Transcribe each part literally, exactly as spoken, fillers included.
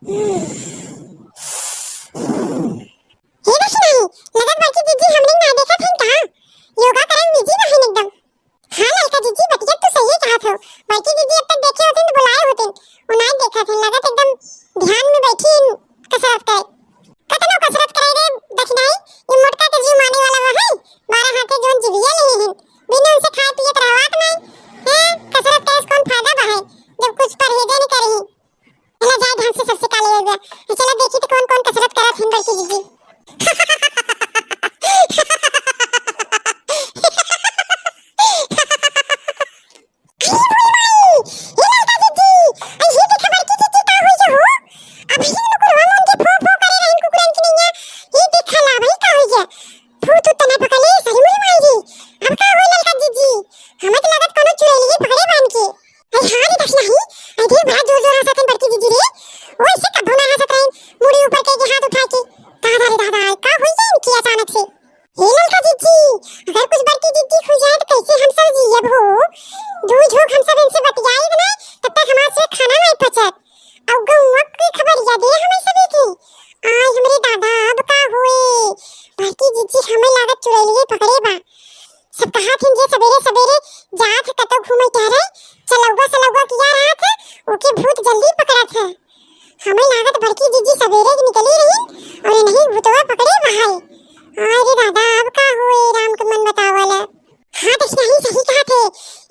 हे दखिनही, लगत बड़की जिज्जी हमनी ना देखत हन का? योगा करे में busy बहिन एकदम। हाँ ललका जिज्जी, बतिया तू सही कहत हो। बड़की जिज्जी अब तक देखे होतिन तो बुलाए होतिन। उ नाहीं देखत हन, लगत एकदम ध्यान में बैठी हन कसरत करे। कतनो कसरत करे रे दखिनही, ई मोटका के जीव माने वाला बा है। बारह हाथे जौन जिभिया लिए हन, बिना उनसे खाए पियत रहवात नाहीं। हैं, कसरत करे से कौन फायदा बा है, जब कुछ परहेजे नहीं करही। चला जाए ढंग से सबसे काले हो गया। चला देखी तो कौन कौन कसरत करत हन बड़की जिज्जी। अरे भोले माई, ये ललका जिज्जी, अरे ये देखा बड़की जिज्जी का होई है हो? अब ये नुकुरवा मन के फो फो करे रहन कुकुरन की नैया, ये देखा ला भाई का होई है? फो तो तना पकले, सही मोरे माई रे। अब का होई ललका जिज्जी? हमें तो लगत कोनो चुड़ैलिए पकड़े बान के। अरे हाँ रे दखिनही, अरे देख बड़ा जोर जोर हंसत हन बड़की जिज्जी रे। वैसे कभो ना हंसत रहन, मुड़ी ऊपर के, के हाथ उठा के। दादा रे दादा, का होई है इनकी अचानक से? हे ललका जिज्जी, अगर कुछ बड़की जिज्जी खुल जाए तो कैसे हम सब जियब हो? दू झोंक हम सब इनसे बतियाई ना, तब तक हमार से खाना नहीं पचत। अब गौवा की खबरिया दे हमें सभी की। आय हमरे दादा, अब का होए? बड़की जिज्जी हमें लागत चुड़ैलिए पकड़े बा। सब कहा थिन जे सबेरे सबेरे जात है कतौ घूमे टहरे, चलौवा सलौवा किया रहत है, ओके भूत जल्दी पकड़त है। हमें लागत बड़की जिज्जी सबेरे के निकली रही और नहीं भूतवा पकड़े बहाई। अरे दादा, अब का होए राम के मन बतावल। हाँ दखिनही सही कहत है,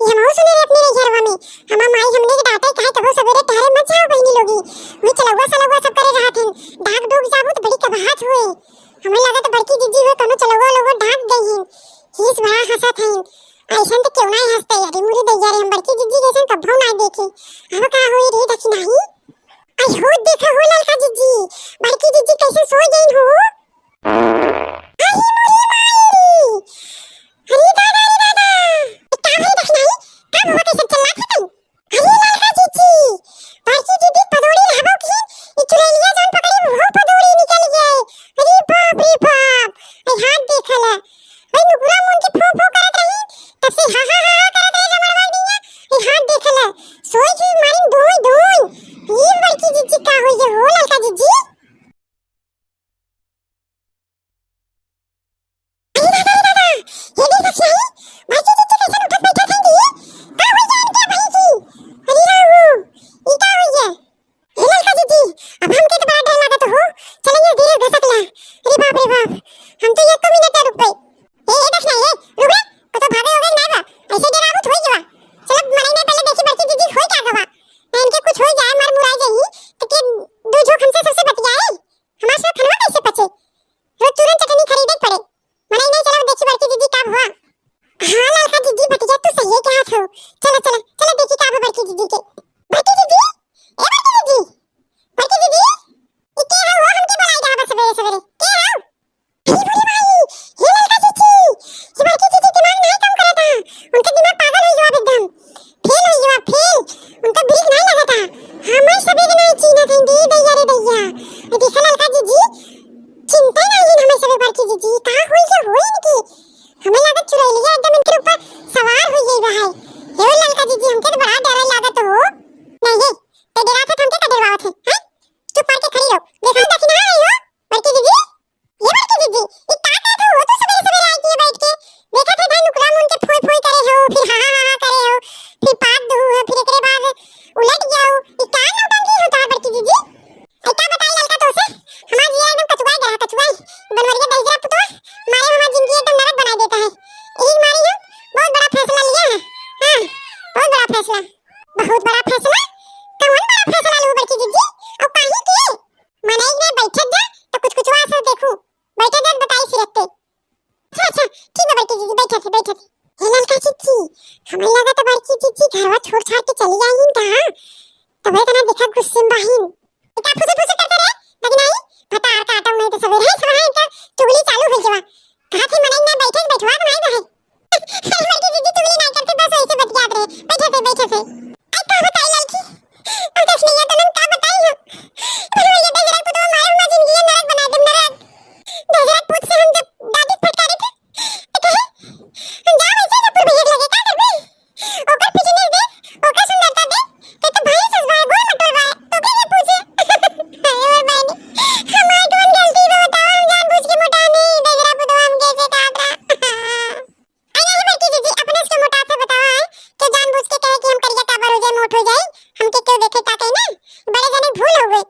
ये हमहू सुने रहे अपने नैहरवा में। हमार माई हमने के डांटे कहे कबो सबेरे टहरे मत जाओ बहिनी लोगी, वही चलौवा सलौवा सब करे रहत हैं, डाक डूक जाबू तो बड़ी कबहात हुए। हमें लागत बड़की जिज्जी हुए कोनो चलौवा लौवा डाक गई हैं। हीस बड़ा हंसत हैं। ऐसन तो क्यों नहीं हंसते? अरे मुरी दैया रे, हम बड़की जिज्जी जैसन कब्बो नहीं देखे। अब का होई रे दखिनही? आई हो देखा हो ललका जिज्जी, बड़की जिज्जी कैसे सो गई हो। आई मुरी माई रे। अरे दादा रे दादा। ई का भई दखिनही? का भवा कैसे चिल्लात है तू? अरे ललका जिज्जी, बड़की जिज्जी पदौड़ी रहबो की, ई चुड़ैलिया जौन पकड़ी, वो पदौड़ी निकल गए। अरे बाप रे बाप, अरे हाथ देख ले। भाई नुकुरा मुन के फो फो करत रही, तब से हा हा हा हा करत रही जमड़वा दिया। अरे हाथ देख ले, सोई की मारिन दोई दोई। ये बड़की जिज्जी का होई है हो ललका जिज्जी? अरे दादा रे दादा, ये देख सखी, बड़की जिज्जी कैसन उठत बैठत हैं जी? का होई जान के भाई जी? अरे राहु, ई का होई है? हे ललका जिज्जी, अब हमके तो बड़ा डर लागत हो। चला ये धीरे घसक ला। अरे बाप रे बाप, हम तो एको मिनट ना रुक पाई। ए, ए दखिनही, ए, रुक रे, कतो भागे होगे ना बा। ऐसे डरावत होई गवा। चला मरे ना पहले देखी बड़की जिज्जी होई का गवा। ना इनके कुछ होई जाए, मर मुराई जाई, तो के दू झोंक हमसे सबसे बतियाए। हमार सब खनवा कैसे पचे? रोज चूरन चटनी खरीदे के पड़े। मनई नहीं चला देखी बड़की जिज्जी का हुआ। हाँ ललका जिज्जी, बतिया तू सही कहत हो। चला चला चला देखी का हुआ बड़की जिज्जी के। बड़की जिज्जी, ए बड़की जिज्जी, बड़की जिज्जी, ई के हो हो हमके बुलाई रहा बस सबेरे सबेरे? के हो? अरे बुढ़ी माई, हे ललका जिज्जी, ये बड़की जिज्जी दिमाग नहीं काम करता। उनका दिमाग पागल हो गया एकदम। फेल हो गया, फेल। उनका ब्रेक नहीं लगता। हमें सभी के नहीं चीन्हत हैं, दे दैया रे दैया। ये देखा ललका जिज्जी, चिंता नहीं है हमें सभी बड़की जिज्जी। कहाँ हुई क्या हुई इनकी? हमें लागत चुड़ैलिया एकदम इनके ऊपर सवार हुई गई बा है। हे ललका जिज्जी, हमके तो बड़ा डर लागत हो। नहीं, ते डरात है तो हमके का डरवावत है, हैं? चुप करके खड़ी रहो। देखो, दखिनही हो, बड़की जिज्जी। ये बड़की जिज्जी, ई का करत हो तू सबेरे सबेरे आई के बैठ के? देखत है भाई नुकुरा मुन के फोई फोई करे हो, फिर हा हा हा हा करे हो, फिर पाद दू हो, फिर एकरे बाद उलट गया हो। ई का नौटंकी होता है बड़की जिज्जी? ई का बताई ललका तोसे, हमार जिया एकदम कचुआई गया, कचुआई। बनवरिया दहिजरा पुतवा, मारे हमार जिंदगी एकदम नरक बनाई देता है। यही मारे हम बहुत बड़ा फैसला लिया है। हाँ, बहुत बड़ा फैसला। बहुत बड़ा फैसला? कौन बड़ा फैसला लू बड़की जिज्जी? और काहे के? मनई ना बैठत जा, तो कुछ कुछ आसर देखू। बैठत जा, बताई सिरत के। अच्छा, अच्छा, ठीक बा बड़की जिज्जी, बैठत है, बैठत है। हे ललका जिज्जी, हमें लगा तो बड़की जिज्जी घरवा छोड़ छाड़ के चली आई हैं का? तबे तना देखा गुस्से में बाहिन। का फुसर फुसर करते रहे? दखिनही, भतार काटो नहीं तो सबेरे ही सबेरे इनका चुगली चालू हो गया। कहा थी मनई ना बैठे, बैठवा तो नहीं रहे। अरे बड़की जिज्जी चुगली नहीं करते, बस ऐसे बतियात रहे। बैठे थे, बैठे थे। आई का बताई ललकी? अब देख नहीं है तो हम का बताई हम। अरे ये दहिजरा पुतवा मारे हमार जिंदगी नरक बना दे, नरक। दहिजरा पुत से हम जब दादी फटकारे थे, तो कहे, "हम जाओ ऐसे ही सब पर भीड़ लगे, का करबे? ओकर फिटनेस दे, ओकर सुंदरता दे, ते तो भारी सस बा, गोल मटोल बा, तो के ये पूछे?" हो जाई, हमके केहू देखे ताके ना, बड़े जने भूल हो गए,